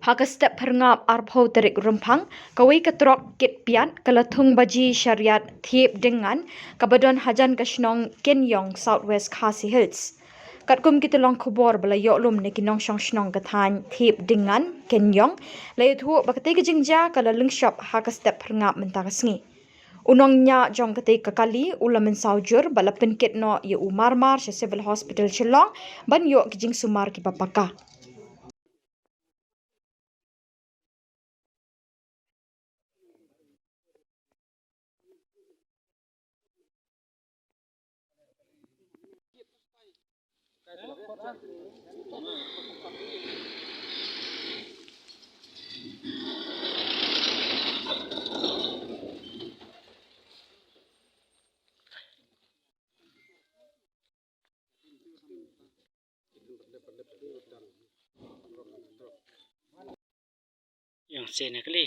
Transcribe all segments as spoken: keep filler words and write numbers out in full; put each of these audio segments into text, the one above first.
Ha ka step phyrngap arphew tarik Rymphang, kawei ka trok kit piat ka la thung baji shariat thiep dyngan kaba don hajan ka shnong Kenyong, South West Khasi Hills. Katkum ki tyllong khubor ba la ïoh lum na ki nongshong shnong ka thaiñ thiep dyngan Kenyong, la ïathuh ba katei ka jingjia ka la lyngshop ha ka step phyrngap mynta ka sngi. U nongñiah jong katei ka kali u la mynsaw jur bad la pynkit noh ïa u marmar sha Civil Hospital Shillong ban ïoh ki jingsumar kiba paka. Ïa seh na kali.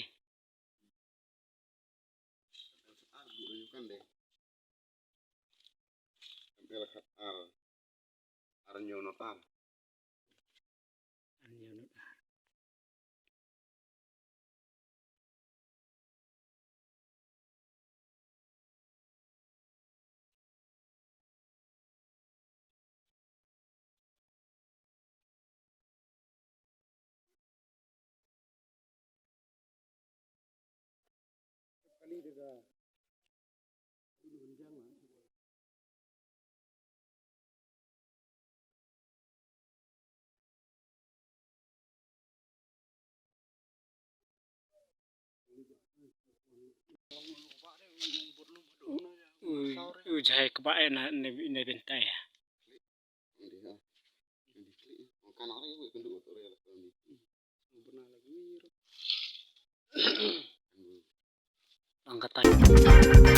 U, u, u jai kaba e na, na, na bintai ya. Ang katai.